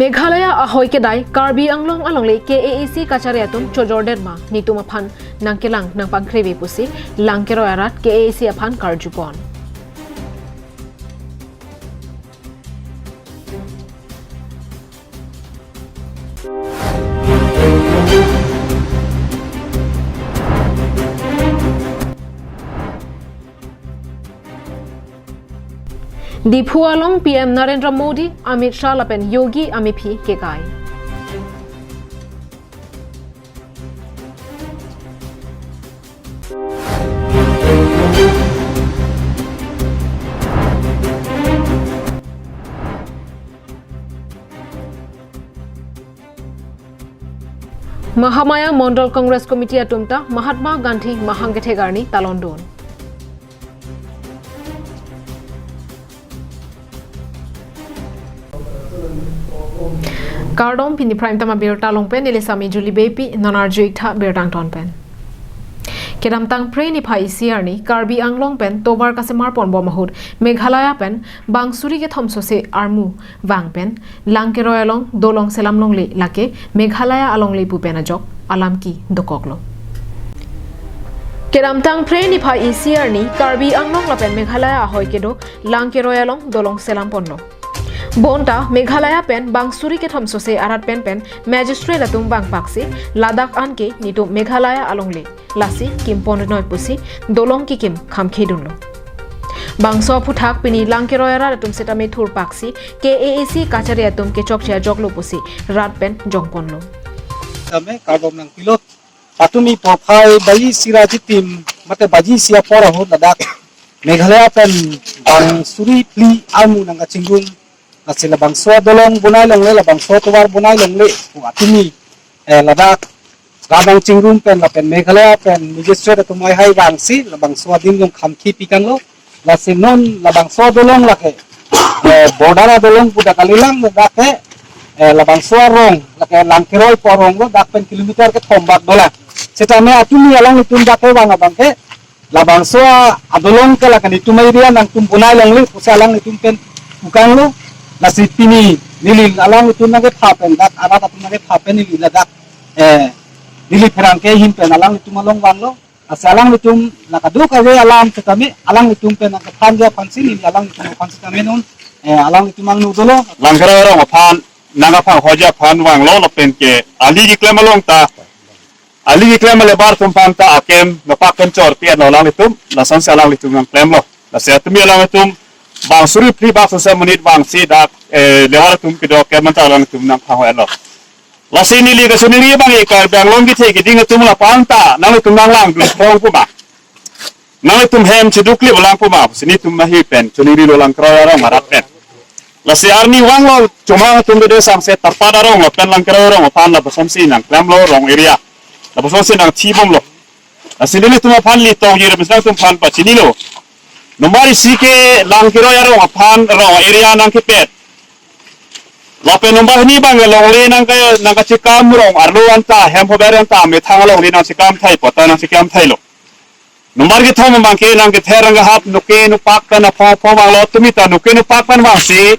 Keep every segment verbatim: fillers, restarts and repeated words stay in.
Meghalaya ahoi kedai Karbi Anglong alongle K A A C kachari atum chojor derma nitum aphan nangkelang nangpangkrevi pusi Langkeroi arat K A A C aphan karjupon. Diphu along P M Narendra Modi, Amit Shah lapen Yogi amephi kekai. Mahamaya Mondol Congress Committee atum ta Mahatma Gandhi mahang kethek arni talon dun. Kardom, pini Prime Time abirta along pen neli Sami Julie Beypi, non arju-ik tha birta angton pen. Kedamtang Phre niphai isi arni Karbi Anglong pen tovar kasemar ponbom ahut Meghalaya pen bang suri kethom sose armu vang pen Langkeroi along dolong selam longle, lake Meghalaya alongle pu pen ajok alam ke dokoklo. Kedamtang Phre niphai isi arni Karbi Anglong lapen Meghalaya ahoi kedo Langkeroi along dolong selam ponlo. Bonta Meghalaya pen bang suri kethom sose arat pen pen magistrate atum vangpaksi ladak anke nitum Meghalaya alongle, lasi kimpon noi pusi dolong kekim khamkhe dunlo. Bangso aphuthak pini Langkeroi arat atum setame thurpaksi K A A C kachari atum kechokche ajoklo pusi rat pen jongponlo. Tame karbom nangpilo. Patumi porphai baji isi ra chitim mate baji isi apor ahut ladak Meghalaya pen bang suri phli armu nangkachingrum, lasi labangso adolong bonai longle, labangso tovar bonai longle pu atumi, eh, ladak rat nangchingrum pen lapen Meghalaya pen magistrate atum aihai vangsi labangso adin along khamkhe pikanglo. Lasi non labangso adolong lake, eh, border adolong pu dak kalilang, dak ke, eh, labangso arong lake Langkeroi pu arong lo, dak pen kilometer kethom bak dolang. Setame atumi alanglitum dak kevang abang ke labangso adolong ke lake nitum area nangtum bonai longle pusi alanglitum pen pukanglo. Lasi pini neli alanglitum nangkepha pen, dak arat atum nangkepha pen neli ladak, eh, neli pherangke ahin pen alanglitum along vanglo. Lasi alanglitum la kadokave alam setame alanglitum pen nangkethanji aphansi neli alanglitum aphan setame non, eh, alanglitum angno dolo. Langkeroi arong aphan nangkaphanghoi aphan vanglo lapen ke ali keklem along ta, ali keklem ale bar atum aphan ta akem napak pen chorpi anlo alanglitum, lasonsi alanglitum nangklemlo. Lasi atumi alanglitum bang suri phli bak sose monit vangsi dak, eh, levar atum kedo akem anta alanglitum nangphanghoi lo. Lasi neli kachiningri abang ke Karbi Anglong kethe keding atum lapu anta nanglitum nanglang dun throng pu ma, nanglitum hem cheduk lip lang pu ma, si nitum ahin pen chiningrilo Langkeroi arong arat pen. Lasi arni vanglo chomang atum bede samse Tapat arong lapen Langkeroi arong aphan lapusonsi nangklemlo rong area, lapusonsi nangthibomlo. Lasi nelitum aphan neli tong jir bisang atum aphan pachinilo. Number isi ke Langkeroi arong aphan rong area nangkepet. Lapen number hini abang ke longle nangke, nangkachekam rong arlo anta hem hober anta methang alongle nangchekam thai pota nangchekam thailo. Number kethom abang ke nangkether nangkehap nuke nupak pen aphong aphong vanglo, tumi ta nuke nupak pen vangsi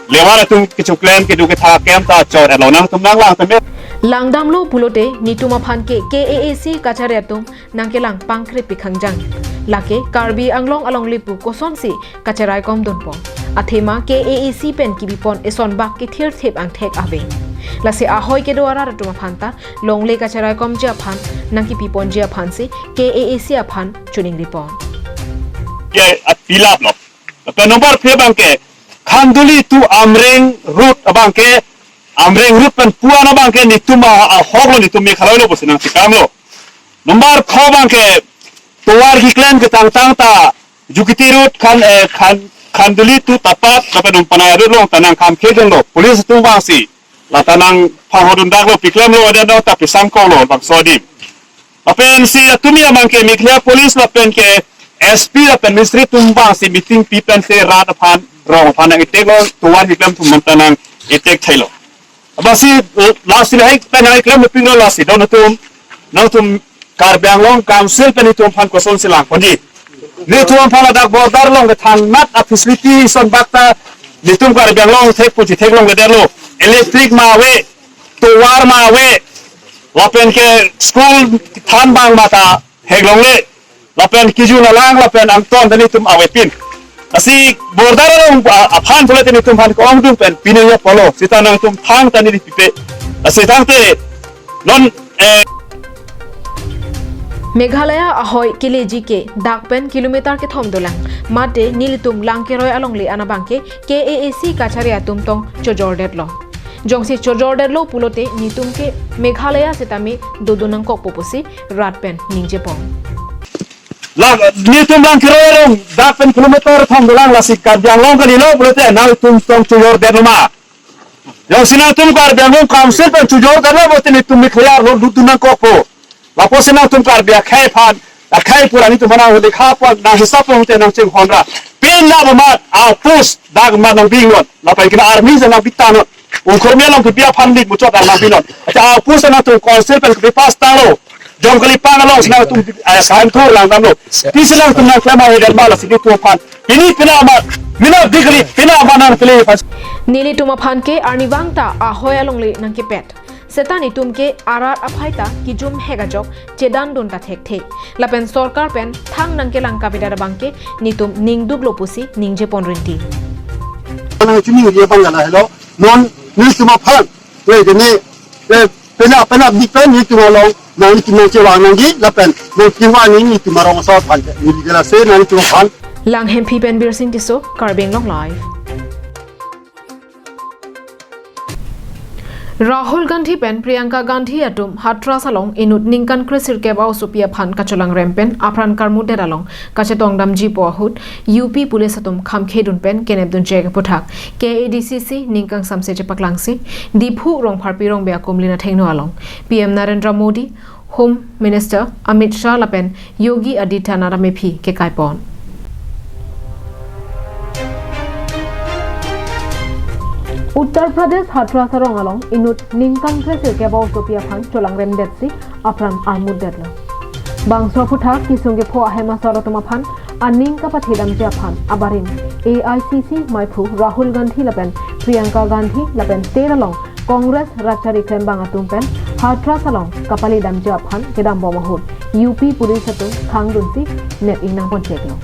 levar atum kechoklem kedo ketha akem ta chor-etlo, nangtum nanglang tame. Langdamlo pulote nitum aphan ke K A A C kachari atum nangkelang pangkre pikhang jang. Lake Karbi Anglong alongle pu kosonsi kacheraikom dunpon. Athema K A A C pen kibipon eson bak kethirthip angthek ave. Lasi ahoi kedo arat atum aphan ta longle kacheraikon ji aphan nangkipiponji aphansi K A A C aphan chiningripon. Ke apilaplo. Lapen number phre abang ke Khanduli to Amreng road abang ke, Amreng road pen pu-an abang ke nitum a, ahoklo, nitum Meghalaya lo pusi nangchekamlo. Number pho abang ke tovar keklem ketangtang ta Jukiti road Khan, eh, Khan, Khanduli to Tapat lapen Umpanai road along ta nangkhamkhe dunlo police atum vangsi. Lata nangphanghoi dundaklo, piklemlo, aden ta pisangkoklo bangso adim. Lapen si atumi abang ke Meghalaya police lapen ke S P lapen ministry atum vangsi meeting pi pensi rat aphan rong aphan nang-iteklo, tovar keklem atum anta nang-itek thailo. Abangsi, eh, lasi lahai pen nang-iklem pinglo lasi don atum, nangtum Karbi Anglong Council pen itum aphan kosonsi langponji. Nitum aphan ladak border along kethangnat a-facility eson bak ta Netum Karbi Anglong thek pusi theklongledetlo. Electric ma ave, tovar ma ave, lapen ke school thanbang ma ta theklongle, lapen kejun alang, lapen angton ta netum avepin. Lasi border along a-, aphan pulote netum aphan ke-ongdung pen pine yo pulo. Seta nangtum thang ta neli pipe. Lasi tangte non, eh, Meghalaya ahoi keleji ke dak pen kilometer kethom dolang. Mate nelitum Langkeroi alongle an abang ke K A A C kachari atum tong chojordetlo. Jongsi chojordetlo pulote netum ke Meghalaya setame dodun nangkokpo pusi rat pen ningjepon. La, netum Langkeroi along dak pen kilometer thom dolang, lasi Karbi Anglong kalilo pulote nangtum tong chojordetlo ma? Jongsi nangtum Karbi Anglong Council pen chojordetlo pulote netum Meghalaya along dodun nangkokpo. Lapusi nangtum Karbi akhei aphan, akhei pura netum aphan nanglikha aphan nanghisap pon te nangchinghon ra. Pini amat a-post dak amat nangbingnon. Lapen ke army si nangbitangnon. Ungkur me along kebi aphan lik muchot nangbinon. Acha a-post nangtum Council pen kebi pass tanglo. Jong kali pang along si nangtum, eh, kahan thur langdamlo. Pisi nangtum nangklem ahe dan bala si netum aphan. Pini pini amat, mina dikali, pini amat nangpili aphan. Nelitum aphan ke arnivang ta ahoi alongle nangkepet. Seta netum ke arat aphai ta kejum hek ajok chedandun ta thekthe. Lapen sorkar pen thang nangkelang kapidat abang ke netum ningduklo pusi ningjepon rinti. Nangchini ri abang gala helo, non netum aphan, eh, dene, eh, pena, pena di pen netum along, nangtum nangchevang nangji, lapen nangchevang nangji netum arong asar aphan, neli gala se nangtum aphan. Langhemphi pen Birsing Tisso, Karbi Anglong Live. Rahul Gandhi pen Priyanka Gandhi atum Hathras along inut ningkan kresirkep a-osopi aphan kacholangrem pen apran karmutdet along kachetongdamjipo ahut U P police atum khamkhedun pen kenepdunchek aphuthak K A D C C ningkangsamse chepaklangsi Diphu Rongpharpi Rongbe akumlin athengno along P M Narendra Modi, Home Minister Amit Shah lapen Yogi Adityanath amephi kekaipon. Uttar Pradesh Hathras arong along inut ningkan kresirkep a-osopi aphan cholangremdetsi apran armutdetlo. Bangso aphuthak kesung kepho ahem asor atum aphan aning kapathedamji aphan abarim A I C C maiphu Rahul Gandhi lapen Priyanka Gandhi lapen Ter along Congress rat chari klembang atum pen Hathras along kapalidamji aphan kedambom ahut U P police atum khangdunsi nep-ingnangponcheklo.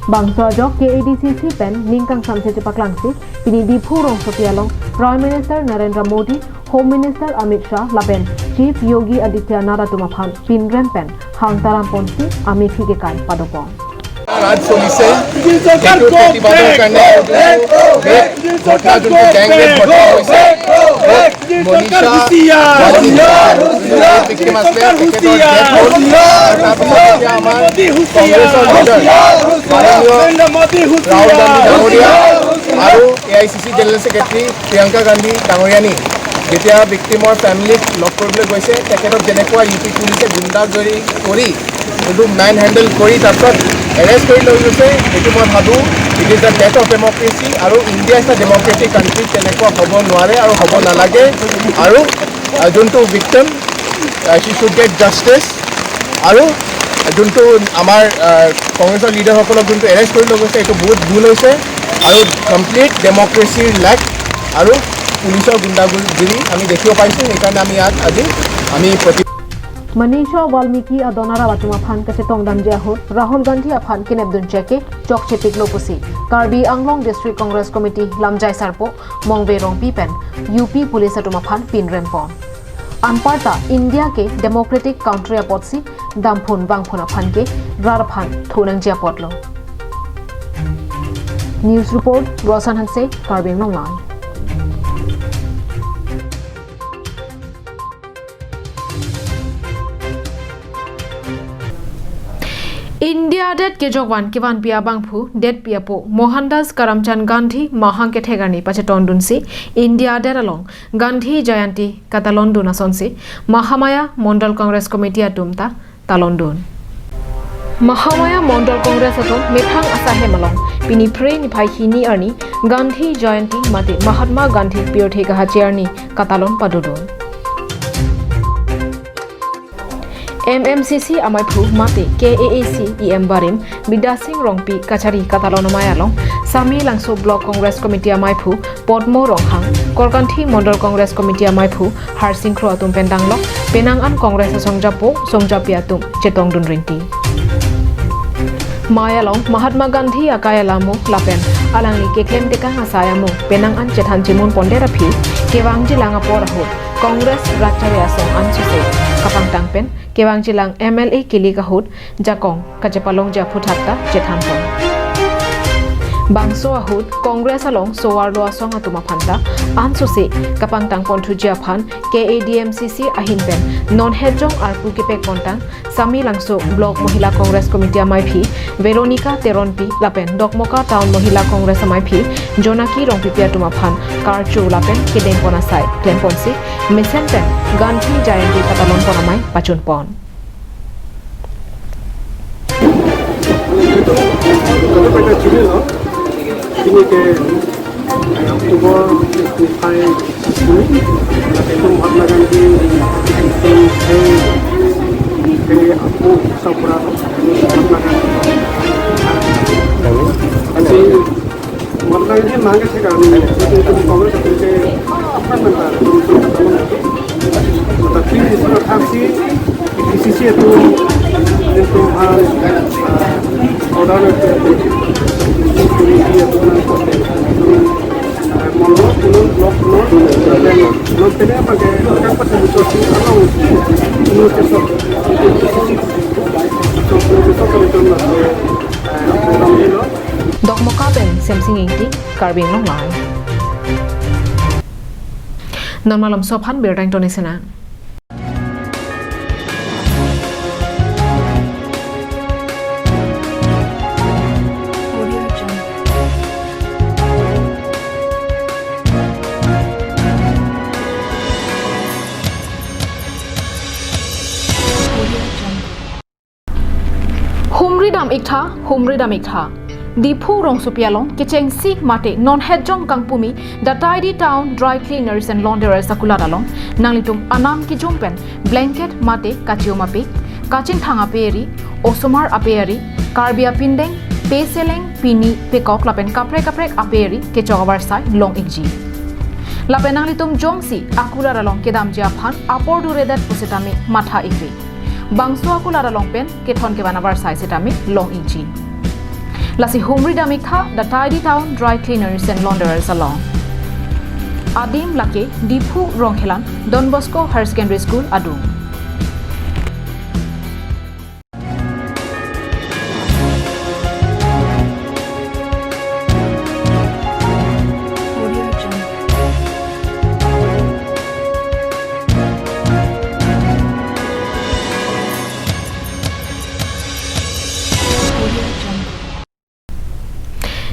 Bangso ajok K A D C C pen ningkangsamse chepaklangsi pini Diphu rongsopi along Prime Minister Narendra Modi, Home Minister Amit Shah lapen Chief Yogi Adityanath atum aphan pinrem pen hang taramponsi amephi kekai padopon. ৰাজ চলিছে, সেইটো প্ৰতিবাদৰ কাৰণে ঘটনা যোনটো gang rape ঘটনা হৈছে, মনীষা, victim আছিলে, তেখেতৰ death হ'ল। তাৰপিছত এতিয়া আমাৰ কংগ্ৰেছৰ leader মাননীয় ৰাহুল গান্ধী ডাঙৰীয়া আৰু A I C C General Secretary Priyanka গান্ধী ডাঙৰীয়ানী যেতিয়া victimৰ familyক লগ কৰিবলৈ গৈছে, তেখেতক যেনেকুৱা U P পুলিচে গুণ্ডাগিৰি কৰি যোনটো মেন হেণ্ডেল কৰি তাৰপিছত arrest কৰি লৈ গৈছে, এইটো মই ভাবোঁ it is the death of democracy। আৰু ইণ্ডিয়া এটা ডেমক্ৰেটিক কাণ্ট্ৰি, তেনেকুৱা হ'ব নোৱাৰে আৰু হ'ব নালাগে। আৰু, আহ, যোনটো victim, আহ, she should get justice। আৰু যোনটো আমাৰ, আহ, কংগ্ৰেছৰ লিডাৰসকলক যোনটো arrest কৰি লৈ গৈছে, এইটো বহুত ভুল হৈছে আৰু complete ডেমক্ৰেচিৰ lack আৰু পুলিচৰ গুণ্ডাগিৰি আমি দেখিব পাইছোঁ। সেইকাৰণে আমি ইয়াত আজি আমি প্ৰতি Manisha Valmiki adon arap atum aphan kachetongdamji ahut Rahul Gandhi aphan kenepdunchek ke chokchepiklo pusi Karbi Anglong District Congress Committee lamjai sarpo Mongve Rongpi pen U P police atum aphan pinrempon. Anparta India ke democratic country apotsi damphun vangphun aphan ke rat aphan thunangji apotlo. News report, Rosan Hanse, Karbi Anglong Live. India adet kejokvan kevanpi abangphu detpi apo Mohandas Karamchand Gandhi mahang kethek arni pachetondunsi India adet along Gandhi Jayanti katalondun asonsi Mahamaya Mondol Congress Committee atum ta talondun. Mahamaya Mondol Congress atum methang asahem along pini Phre niphai hini arni Gandhi Jayanti mate Mahatma Gandhi pirthe kahache arni katalon padodun. M M C C amaiphu mate K A A C E M barim Bidya Sing Rongpi kachari katalon amei along Samelangso Block Congress Committee amaiphu Potmo Ronghang, Korkanthi Mondol Congress Committee amaiphu Harsing Kro atum pen danglok penang an Congress asongjapo songjapi atum chetongdun rinti. Mai along Mahatma Gandhi akai alamo lapen alangli keklem tekang asai amo penang an chethan chimun pondet aphi kevangjilang apor ahut Congress Ratchari Asong ansose kapangtang pen kevangjilang M L A kilik ahut jakong kachepalongji aphuthak ta chethanpon. Bangso ahut Congress along sowarlo asong atum aphan ta ansose kapangtangpon thuji aphan K A D M C C ahin pen non hetjong arpu kepekpontang Samelangso Block Mohila Congress Committee amaiphi Veronica Teronpi lapen Dokmoka Town Mohila Congress amaiphi Jonaki Rongpipi atum aphan karcho lapen kedengpon asai klemponsi mesen pen Gandhi Jayanti patalonpon amei pachunpon. Ini ke October niphai sini, itu Mahatma Gandhi, itu, itu aku sabra Mahatma Gandhi. Tapi Mahatma Gandhi mangke sih kami, itu, itu Congress itu ke apa mentar, tapi di sana aksi, di sisi itu, itu hal, uh, order itu, itu, itu, Dokmoka pen Semsing Ingti, Karbi Anglong Live. Non malomso aphan birta ingtonisi nang. Humridam iktha, humridam iktha. Diphu rongsopi along kechengsi mate non hetjong kangpumi the Tidy Town Dry Cleaners and Launderers akulat along nanglitum anam kijum pen blanket mate kachium ape, kachingthang ape eri, osomar ape eri, Karbi apindeng, peseleng, pini, pekok lapen kaprek kaprek ape eri kechok avarsai long ikji. Lapen nanglitum jongsi akulat along kedamji aphan apor duredet pusitame matha ikri. Bangso akulat along pen kethon kevan avarsai sitame long ikji. Lasi humridam iktha the Tidy Town Dry Cleaners and Launderers along. Adim lake Diphu Rongkhelan Don Bosco Higher Secondary School adung.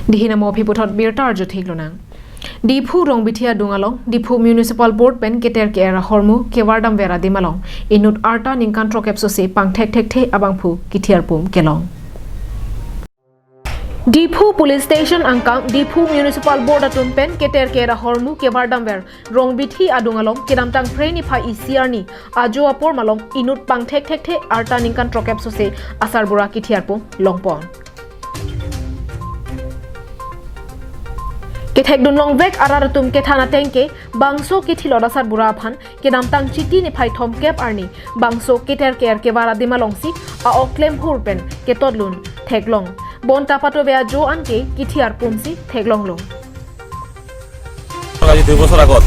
Dihin amo aphi puthot birta arju theklonang. Diphu Rongbithi adung along Diphu Municipal Board pen keter ke-er ahormu kevardamver adim along inut arta ningkan throkep sose pangthek thekthe abangphu kithiar pum kelong. Diphu Police Station angkang Diphu Municipal Board atum pen keter ke-er ahormu kevardamver Rongbithi adung along kedamtang Phre niphai isi arni ajo apor malom inut pangthek thekthe arta ningkan throkep sose asarbura kithiar pum longpon. Kethekdun longvek arat atum kethan ateng ke bangso kithilot asarbura aphan kedamtang Chiti niphai thomkep arni bangso keter ke-er kevar adim alongsi a-ok klemhur pen ketodlun theklong. Bonta patove ajo anke kithiar pumsi theklonglo. আজি দুই বছৰ আগত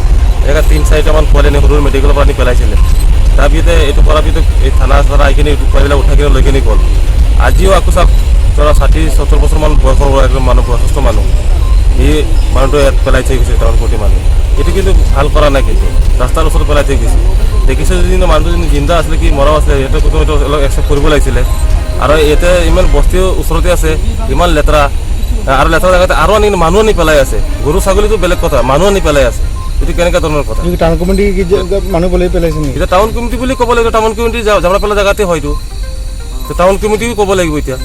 একে তিন চাৰিটামান পোৱালি আনি সদৰ মেডিকেলৰ পৰা আনি পেলাইছিলে। তাৰ পিছতে এইটো কৰাৰ পিছত এই থানা চানা আহি কিনে এইটো পোৱালিবিলাক উঠাই কিনে লৈ কিনে গ'ল। আজিও আকৌ চাওক, ধৰা ষাঠি সত্তৰ বছৰমান বয়সৰ একজন মানুহ, বয়সস্থ মানুহ, এই মানুহটো ইয়াত পেলাই থৈ গৈছে টাউন কমিটি মানুহ। এইটো কিন্তু ভাল কৰা নাই, কিন্তু ৰাস্তাৰ ওচৰত পেলাই থৈ গৈছে। দেখিছে যদি কিন্তু মানুহটো যদি জিন্দা আছিলে কি মৰাও আছিলে, ইয়াতে কোনো এইটো অলপ একচেপ্ট কৰিব লাগিছিলে। আৰু ইয়াতে ইমান বস্তিও ওচৰতে আছে, ইমান লেতেৰা, আৰু লেতেৰা জেগাতে আৰু আনি মানুহ আনি পেলাই আছে। গৰু ছাগলীটো বেলেগ কথা, মানুহ আনি পেলাই আছে। এইটো কেনেকুৱা ধৰণৰ কথা? এইটো টাউন কমিটি কি যে মানুহ পেলাই পেলাইছে নেকি? এতিয়া টাউন কমিটি বুলি ক'ব লাগিব, টাউন কমিটি জা-, জাবৰা পেলা জেগাতে হয়তো। তো টাউন কমিটিও ক'ব লাগিব এতিয়া।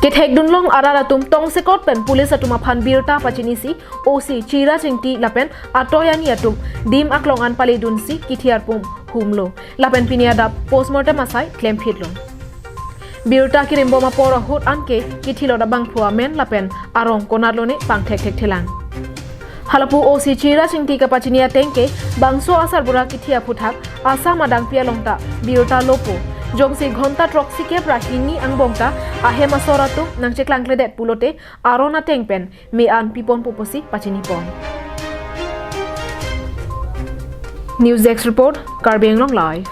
Kethekdun long arat atum tongsekot pen police atum aphan birta pachinisi O C Chiraj Ingti lapen atoyani atum dim aklong an paledunsi kithiar pum humlo. Lapen pini adap postmortem asai klemphitlo. Birta kirimbom apor ahut anke kithilot abangphu amen lapen arong konat lone pangthek thekthelang. Halapu O C Chiraj Ingti kapachini ateng ke bangso asarbura kithi aphuthak Assam adangpi along ta birta lopo. Jongsi ghonta throksi kep ra hini angbong ta ahem asor atum nangcheklangkledet pulote aron ateng pen me-an piponpo pusi pachinipon. News Desk Report, Karbi Anglong Live.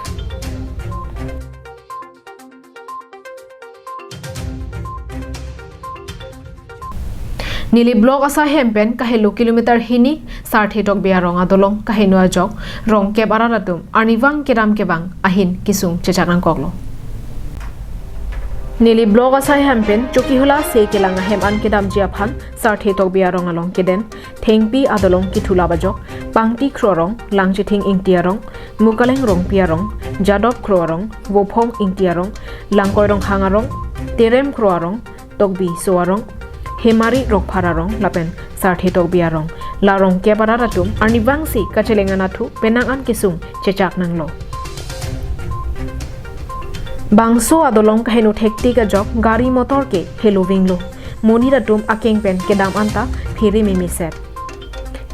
Nilip Block asai hem pen kahelo kilometer hini Sarthe Tokbi arong adolong kaheno ajok rongkep arat atum arnivang kedam kevang ahin kesung chechak nangkoklo. Nilip Block asai hem pen Chokihola se kelang ahem an kedamji aphan Sarthe Tokbi arong along keden Thengpi adolong kithulap ajok Pangti Kro arong, Langchithing Ingti arong, Mukaleng Rongpi arong, Jadop Kro arong, Vophong Ingti arong, Langkoi Ronghang arong, Terem Kro arong, Tokbi So arong, Hemari Rokphar arong lapen Sarthe Tokbi arong, la rongkep arat atum arnivangsi kacheleng anathu penang an kesung chechak nanglo. Bangso adolong kaheno thektik ajok gari motor ke helo vinglo. Monit atum akeng pen kedam anta phere mimi set.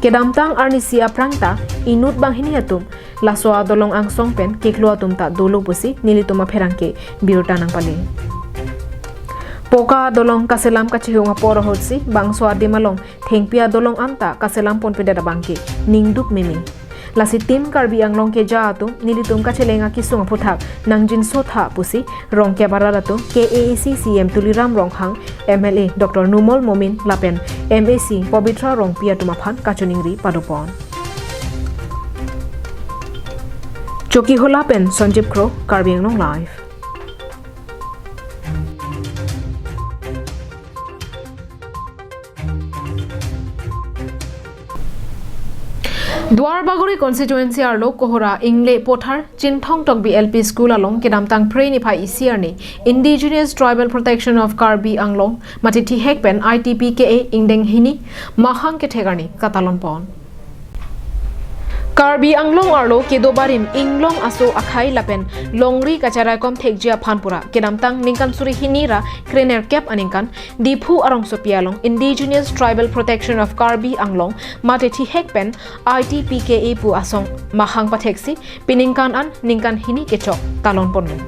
Kedamtang arnisi aphrang ta inut banghini atum laso adolong angsong pen keklo atum ta dolo pusi nelitum apherangke birta nangpale. Poka adolong kaselam kachihung apor ahutsi bangso adim along Thengpi adolong anta kaselam ponpedet abangke ningduk mimi. Lasi Team Karbi Anglong keja atum nelitum kacheleng akesung aphuthak nangjinso tha pusi rongkep arat atum K A A C C E M Tuliram Ronghang, M L A Doctor Numal Momin lapen M A C Pabitra Rongpi atum aphan kachiningri padopon. Chokihola pen Sanjib Kro, Karbi Anglong Live. Duar Bagori constituency arlo Kohora Ingle Pothar Chinthong Tokbi L P School along kedamtang Phre niphai isi arni Indigenous Tribal Protection of Karbi Anglong mate thihek pen I T P K A ingdeng hini mahang kethek arni katalon pon. Karbi Anglong arlo kedo barim inglong aso akhei lapen longri kacharaikom thekji aphan pura kedamtang ningkan suri hini ra krenerkep aningkan Diphu arongsopi along Indigenous Tribal Protection of Karbi Anglong mate thihek pen I T P K A pu asong mahang patheksi piningkan an ningkan hini kechok talon ponlo.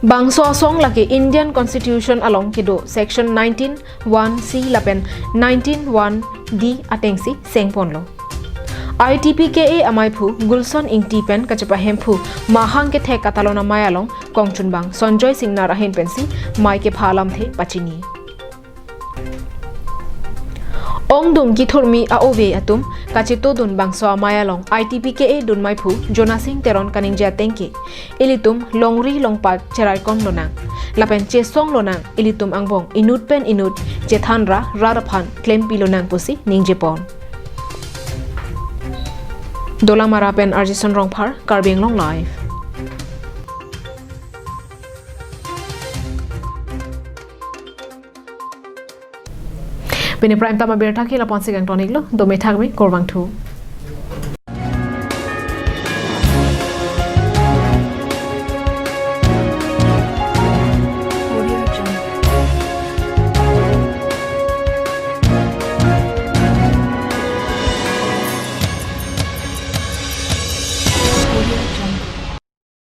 Bangso asong lake Indian Constitution along kedo Section nineteen one C lapen nineteen one D atengsi seng ponlo. I T P K A amaiphu Gulson Ingti pen kachepahemphu mahang kethek katalon amei along kongchunbang Sanjoy Singnar ahin pensi mei kepha alamthe pachini. Ongdung kithurmi a-ove atum kachetodun bangso amei along I T P K A dunmeiphu Jonasing Teron kaningje ateng ke ilitum longri longpak cheraikom lonang lapen chesong lonang, ilitum angbong inut pen inut chethan ra rat aphan klempi lonang pusi ningjepon. Dolamara pen Arjison Rongphar, Karbi Anglong Live. Pini prime time abirta ke lapu-ansi kangton-iklo, dome thakme, kurvangthu.